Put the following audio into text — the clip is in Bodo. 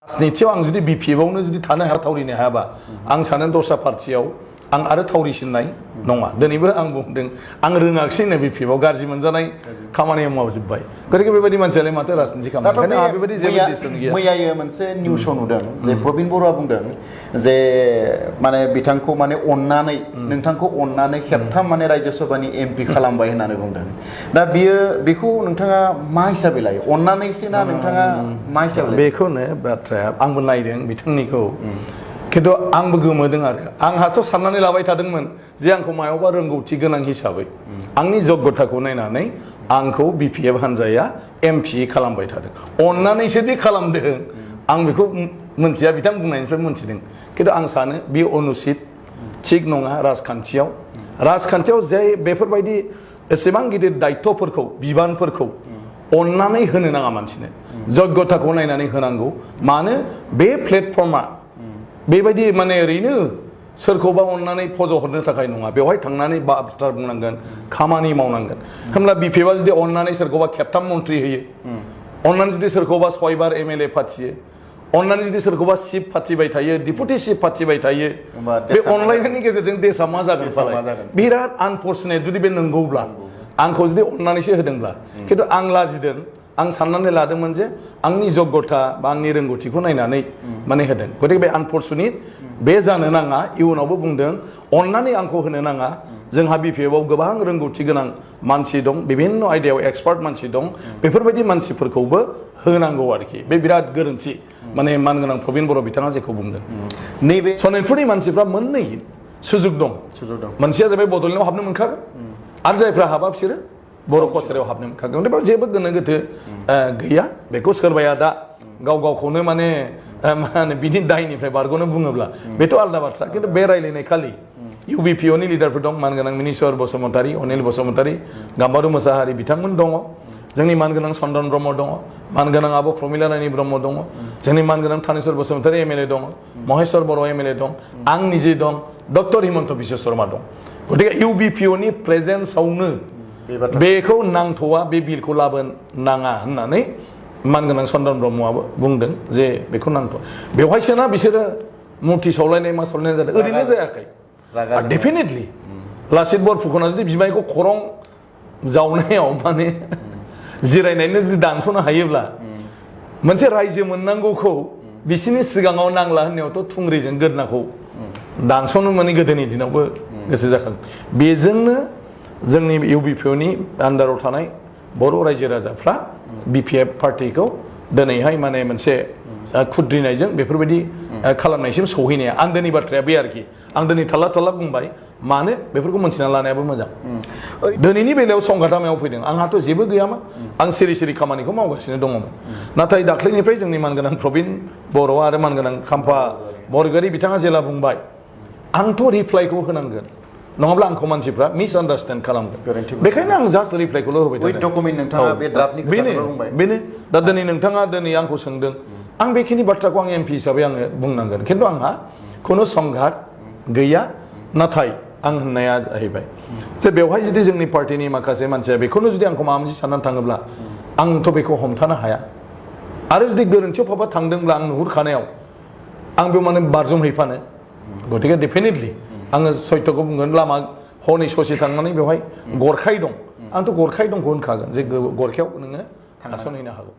राजनितियाव आं जुदि बिपिएफआवनो जुदि थानो हाया थावरिनो हायाबा आं सानो दस्रा पार्टियाव आं आरो थावरिसिननाय नङा दिनैबो आं बुंदों आं रोङाखिसै होनना बिपिएफआव गाज्रि मोनजानाय खामानि मावजोब्बाय गतिके बेबायदि मानसियालाय माथो राजनिति खालामो ओंखायनो आंहा बेबायदि जेबो डिसिसन गैया मैयायो मोनसे निउसाव नुदों जे प्रबिन बर'आ बुंदों जे माने बिथांखौ माने अननानै नोंथांखौ अननानै खेबथाम माने राज्यसभानि एमपि खालामबाय होननानै बुंदों दा बेखौ नोंथाङा मा हिसाबै लायो अननानैसो ना नोंथाङा मा हिसाबै लायो बेखौनो बाथ्राया आंबो नायदों बिथांनिखौ खिन्थु आंबो गोमोदों आरो आंहाथ' साननानै लाबाय थादोंमोन जे आंखौ मायावबा रोंगौथि गोनां हिसाबै आंनि जग्यताखौ नायनानै आंखौ बिपिएफ हान्जाया एमपि खालामबाय थादों अननानैसो दि खालामदों आं बेखौ मोनथिया बिथां बुंनायनिफ्राय मोनथिदों खिन्थु आं सानो बे अनुचित थिग नङा राजखान्थियाव जे बेफोरबायदि एसेबां गिदिर दायित्वफोरखौ बिबानफोरखौ अननानै होनो नाङा मानसिनो जग्यताखौ नायनानै होनांगौ मानो बे प्लेटफर्मा बेबायदि माने ओरैनो सोरखौबा अननानै फज'हरनो थाखाय नङा बेवहाय थांनानै बाथ्रा बुंनांगोन खामानि मावनांगोन होमब्ला बिपिएफआ जुदि अननानै सोरखौबा खेबथाम मन्त्रि होयो अननानै जुदि सोरखौबा 6 बार एमएलए फाथियो अननानै जुदि सोरखौबा चिफ फाथिबाय थायो डिपुटि चिफ फाथिबाय थायो बे अनलायनायनि गेजेरजों देशा मा जागोन बिराद आनफर्चुनेट जुदि बे नंगौब्ला आंखौ जुदि अननानैसो होदोंब्ला खिन्थु आं लाजिदों आं साननानै लादोंमोन जे आंनि जग्यता बा आंनि रोंगौथिखौ नायनानै माने होदों गतिके बे आनफर्चुनेट बे जानो नाङा इयुनावबो बुंदों अननानै आंखौ होनो नाङा जोंहा बिपिएफआव गोबां रोंगौथि गोनां मानसि दं बिभिन्न आयदायाव एक्सपार्ट मानसि दं बेफोरबायदि मानसिफोरखौबो होनांगौ आरोखि बे बिराद गोरोन्थि माने मानगोनां प्रबिन बर' बिथाङा जेखौ बुंदों नैबे सनितपुरनि मानसिफ्रा मोननै सुजुग दं मोनसेया जाबाय बड'लेण्डआव हाबनो मोनखागोन आरो जायफ्रा हाबा बिसोरो बर' कचारियाव हाबनो मोनखागोन बेयाव जेबो गोनो गोथो गैया बेखौ सोरबाया दा गावखौनो माने मा होनो बिनि दायनिफ्राय बारग'नो बुङोब्ला बेथ' आलादा बाथ्रा खिन्थु बे रायलायनाय खालि इउबिपिअनि लिडारफोर दं मानगोनां मिनिस्वर बसुमतारी अनिल बसुमतारी गाम्बारु मोसाहारि बिथांमोन दङ जोंनि मानगोनां चन्दन ब्रह्म दङ मानगोनां आब' प्रमिला रानी ब्रह्म दङ जोंनि मानगोनां थानेश्वर बसुमतारी एमएलए दङ महेश्वर बर' एमएलए दं आं निजे दं डक्टर हिमन्त बिश्व शर्मा दं गतिके इउबिपिअनि प्रेजेन्सआवनो बेखौ नांथ'वा बे बिलखौ लाबोनाङा होननानै मानगोनां चन्दन ब्रह्मआबो बुंदों जे बेखौ नांथ'वा बेवहायसोना बिसोरो मुर्ति सावलायनाय मा सावलायनाय जादों ओरैनो जायाखै डेफिनेटलि लासित बरफुकना जुदि बिमायखौ खरं जावनायाव माने जिरायनायनो जुदि दानस'नो हायोब्ला मोनसे रायजो मोननांगौखौ बिसिनि सिगाङाव नांला होननायावथ' थुंग्रिजों गोदनाखौ दानस'नो माने गोदोनि दिनावबो गोसो जाखागोन बेजोंनो जोंनि इउबिपिअनि आन्दाराव थानाय बर' रायजो राजाफ्रा बिपिएफ पार्टिखौ दिनैहाय माने मोनसे खुद्रिनायजों बेफोरबायदि खालामनायसिम सौहैनाया आन्दोनि बाथ्राया बे आरोखि आं दिनै थाल्ला बुंबाय मानो बेफोरखौ मोनथिना लानायाबो मोजां दिनैनि बेलायाव संघातामायाव फैदों आंहाथ' जेबो गैयामोन आं सिरि खामानिखौ मावगासिनो दङमोन नाथाय दाख्लैनिफ्राय जोंनि मानगोनां प्रबिन बर' आरो मानगोनां खाम्फा बरगयारी बिथाङा जेला बुंबाय आंथ' रिप्लाइखौ होनांगोन नङाब्ला आंखौ मानसिफ्रा मिसआन्डारस्टेन्ड खालामगोन बेखायनो आं जास्ट रिप्लाइखौल' होबाय बेनो दा दिनै नोंथाङा दिनै आंखौ सोंदों आं बेखिनि बाथ्राखौ आं एमपि हिसाबै आङो बुंनांगोन खिन्थु आंहा खुनु संघात गैया नाथाय आं होननाया जाहैबाय जे बेवहाय जुदि जोंनि पार्टिनि माखासे मानसिया बेखौनो जुदि आंखौ माबा मोनसे साननानै थाङोब्ला आंथ' बेखौ हमथानो हाया आरो जुदि गोरोन्थियाव फाबा थांदोंब्ला आं नुहुरखानायाव आं बेयाव माने बारजुमहैफानो गतिके डेफिनेटलि आङो सत्यखौ बुंगोन लामा हनै ससे थांनानै बेवहाय गरखाय दं आंथ' गरखाय दंखौ होनखागोन जे गरखायाव नोङो थांसनहैनो हागौ